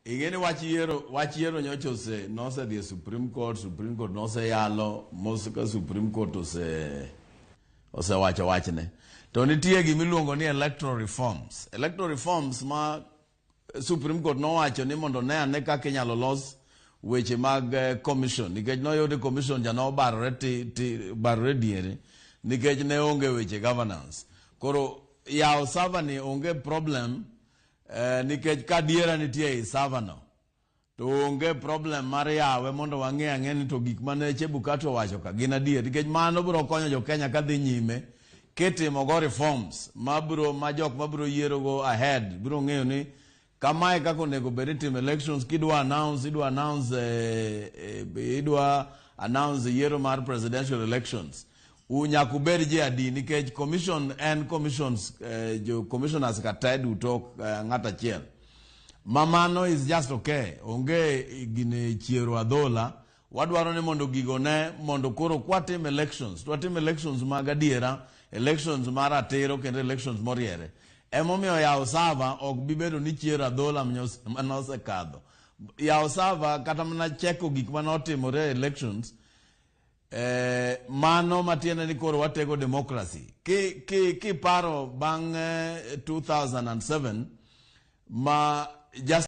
Ing'e ni wach yiero, wach yiero nyocha ose nosedhi e Supreme Court, Supreme Court noseyalo, mos ka Supreme Court osewacho wachne. To nitie gimiluongo ni electoral reforms. Electoral reforms ma Supreme Court nowacho ni mondo ne ane kaka inyalo los weche mag commission, nikech noyud commission ja nobarore ti, ti, barore diere nikech ne onge weche governance. Koro yawo server ni onge problem, nikech ka diera nitie ei server no to onge problem mar yawe mondo wang'e ang'e ni to gik mane Chebukati owacho ka gin adier, nikech mano biro konyo jo Kenya kadhi nyime kitimo go reforms mabiro ma jok mabiro yiero go ahead biro ng'eyo ni kamae kaka onego bed itimo elections. Kidwa announce, idwa announce, idwa announce yiero mar presidential elections, nyaka ubed ji adi, nikech commission en commissions, jo commissioners ka te duto, ng'at achiel ma mano is just okay. Onge gine chiero adhola. Wadwaro ni mondo gigo ne mondo koro kwatim elections to watim elections mag adiera, elections mar ratiro kendo elections moriere. Emomiyo yawo server ok bi bedo ni chiero adhola manosekadho. Yawo server kata mana cheko gik manotimore e elections, mano matiende ni koro watego democracy. Kiparo bang' 2007 ma just